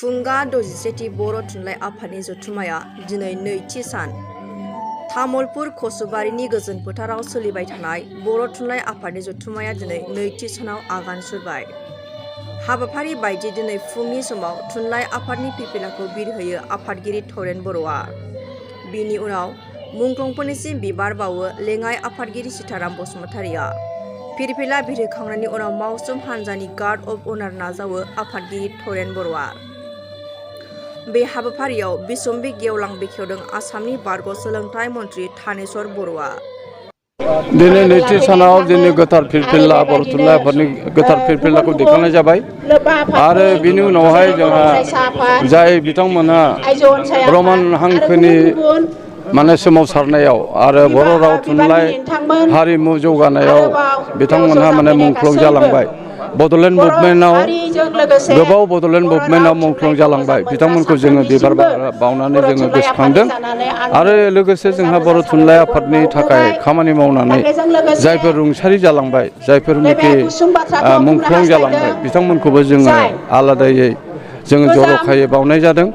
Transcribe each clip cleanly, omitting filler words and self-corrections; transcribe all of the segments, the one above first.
थुंगा 67थि बर' थुनलाइ आफादनि जथुम्माया दिनै नैथि सान। तामुलपुर कसुबारिनि गोजोन फोथाराव सोलिबाय थानाय बर' थुनलाइ आफादनि जथुम्माया दिनै नैथि सानाव आगान सुरबाय। हाबाफारि बायदि दिनै फुंनि समाव थुनलाइ आफादनि फिरफिलाखौ बिरहोयो आफादगिरि थरेन बर'आ। बिनि उनाव मुंख्लंफोरनिसिम बिबार बावो लेङाइ आफादगिरि सीताराम बसुमतारिया। फिरफिला बिरहोखांनायनि उनाव मावसोम हान्जानि गार्ड अफ अनार नाजावो आफादगिरि थरेन बर'आ। बे हाबाफारियाव बिसम्बि गेवलां बेखेवदों आसामनि बारग' सोलोंथाइ मन्त्रि थानेश्वर बर'आ। दिनै नैथि सानाव जोंनि गोथार फिरफिला बर' थुनलाइ आफादनि गोथार फिरफिलाखौ दैखांनाय जाबाय आरो बिनि उनावहाय जोंहा जाय बिथांमोना रमान हांखोनि सोमावसारनायाव आरो बर' राव थुनलाइ हारिमु जौगानायाव बिथांमोनहा मुंख्लं जालांबाय। बड'लेण्ड मुभमेन्टआव गोबाव बड'लेण्ड मुभमेन्टआव मुंख्लं जालांबाय बिथांमोनखौ जोङो बिबार बावनानै जोङो गोसोखांदों आरो लोगोसे जोंहा बर' थुनलाइ आफादनि थाखाय खामानि मावनानै जायफोर रुंसारि जालांबाय जायफोरनिखि मुंख्लं जालांबाय बिथांमोनखौबो जोङो आलादायै जोङो जर'खायै बावनाय जादों।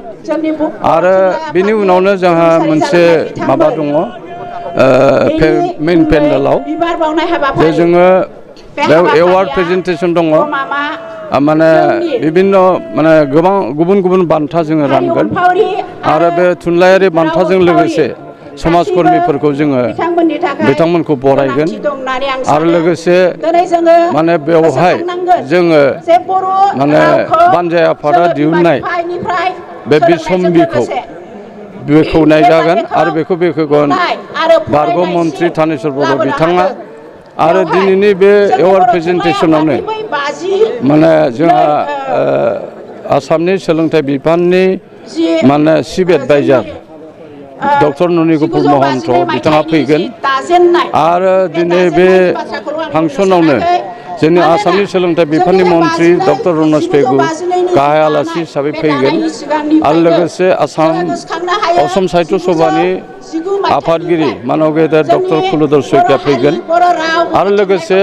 आरो बिनि उनावनो जोंहा मोनसे माबा दङ मेइन पेन्डेलाव जे जोङो बेयाव एवार्ड प्रेजेन्टेसन दङ बिभिन्न गोबां गुबुन गुबुन बान्था जोङो रानगोन आरो बे थुनलाइयारि बान्थाजों लोगोसे समाजकर्मिफोरखौ जोङो बिथांमोनखौ बरायगोन आरो लोगोसे बेवहाय जोङो बानजाय आफादा दिहुननाय बे बिसम्बिखौ बेखेवनाय जागोन आरो बेखौ बेखेवगोन बारग' मन्त्रि थानेश्वर बर' बिथाङा। आरो दिनैनि बे एवार्ड प्रेजेन्टेसनावनो जोंहा आसामनि सोलोंथाइ बिफाननि चिफ एडभाइजार डक्टर ननिगुपुर महन्त बिथाङा फैगोन आरो दिनै बे फांसनावनो जोंनि आसामनि सोलोंथाइ बिफाननि मन्त्रि डक्टर रनज पेगु गाहाय आलासि हिसाबै फैगोन आरो लोगोसे असम साहित्य सभानि आफादगिरि मानव गेदेर डक्टर कुलधर शइकिया फैगोन आरो लोगोसे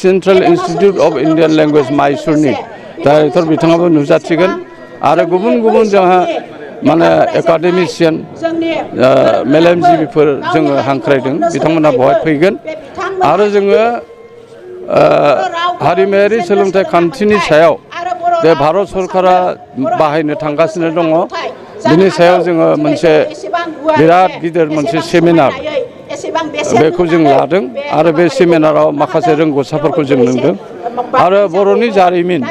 central institute of Indian language माइसुरनि डाइरेक्टर बिथाङाबो नुजाथिगोन आरो गुबुन गुबुन जोंहा एकाडेमिसियान मेलेमजिबिफोर जोङो हांख्रायदों बिथांमोना बेवहाय फैगोन आरो जोङो हारिमायारि सोलोंथाइ खान्थिनि सायाव जे भारत सरकारा बाहायनो थांगासिनो दङ बिनि सायाव जोङो मोनसे बिराद गिदिर मोनसे सेमिनार बेखौ जों लादों आरो बे सेमिनाराव माखासे रोंग'साफोरखौ जों नुदों आरो बर'नि जारिमिन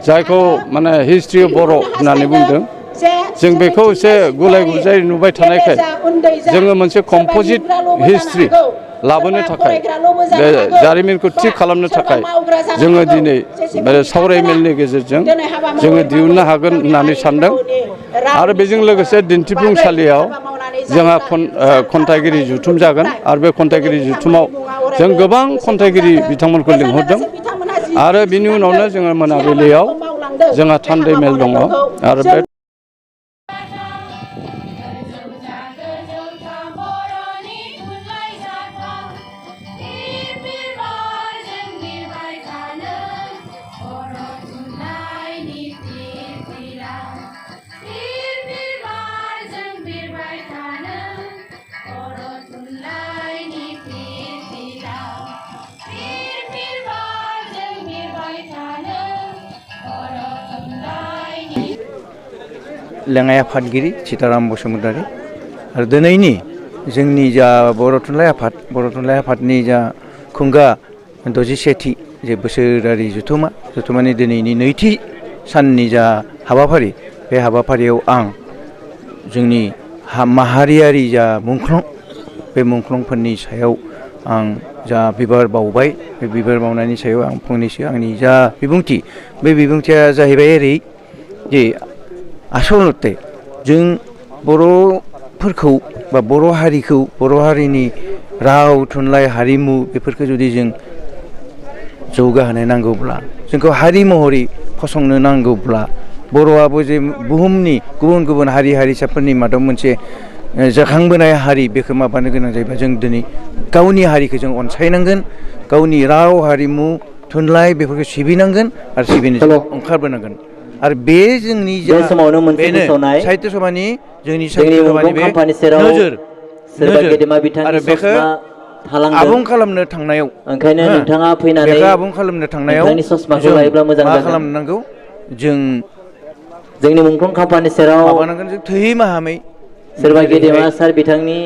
जायखौ हिस्ट्रि अफ बर' होननानै बुंदों जों बेखौ एसे गुलाय गुजाय नुबाय थानायखाय जोङो मोनसे कम्प'जिट हिस्ट्रि लाबोनो थाखाय बे जारिमिनखौ थि खालामनो थाखाय जोङो दिनै सावरायमेलनि गेजेरजों जोङो दिहुननो हागोन होननानै सानदों आरो बेजों लोगोसे दिन्थिफुंसालियाव जोंहा खन्थाइगिरि जथुम जागोन आरो बे खन्थाइगिरि जथुमाव जों गोबां खन्थाइगिरि बिथांमोनखौ लिंहरदों आरो बिनि उनावनो जोङो मोनाबिलियाव जोंहा थान्दै मेल दङ आरो बे लेङाइ आफादगिरि सीताराम बसुमतारि आरो दिनैनि जोंनि जा बर' थुनलाइ आफादनि जा खुंगा 67थि जे बोसोरारि जथुम्मानि दिनैनि नैथि साननि जा हाबाफारि बे हाबाफारियाव आं जोंनि माहारियारि जा मुंख्लं बे मुंख्लंफोरनि सायाव आं जा बिबार बावबाय बे बिबार बावनायनि सायाव आं फंनैसो आंनि जा बिबुंथि बे बिबुंथिया जाहैबाय ओरै जे आसलते जों बर'फोरखौ बा बर' हारिखौ बर' हारिनि राव थुनलाइ हारिमु बेफोरखौ जुदि जों जौगाहोनो नांगौब्ला जोंखौ हारि महरै फसंनो नांगौब्ला बर'आबो जे बुहुमनि गुबुन गुबुन हारि हारिसाफोरनि मादाव मोनसे जाखांबोनाय हारि बेखौ माबानो गोनां जायोबा जों दिनै गावनि हारिखौ जों अनसायनांगोन गावनि राव हारिमु थुनलाइ बेफोरखौ सिबिनांगोन आरो सिबिनो ओंखारबोनांगोन आरो बे जोंनि बे समावनो मोनसे बेनो फोसावनाय साहित्य सभानि जोंनि जोंनि साहित्य सभानि मुंख्लं बे खाम्फानि सेराव नोजोर सोरबा गेदेमा बिथांनि आरो बेखौ ससमा थालांदों आबुं खालामनो थांनायाव ओंखायनो नोंथाङा फैनानै बेखौ आबुं खालामनो थांनायाव नोंथांनि ससमाखौ जों लायोब्ला मोजां मा जागोन खालामनांगौ जों जोंनि मुंख्लं खाम्फानि सेराव माबानांगोन जों थोयै माहामै सोरबा जेरैहाय गेदेमा सार बिथांनि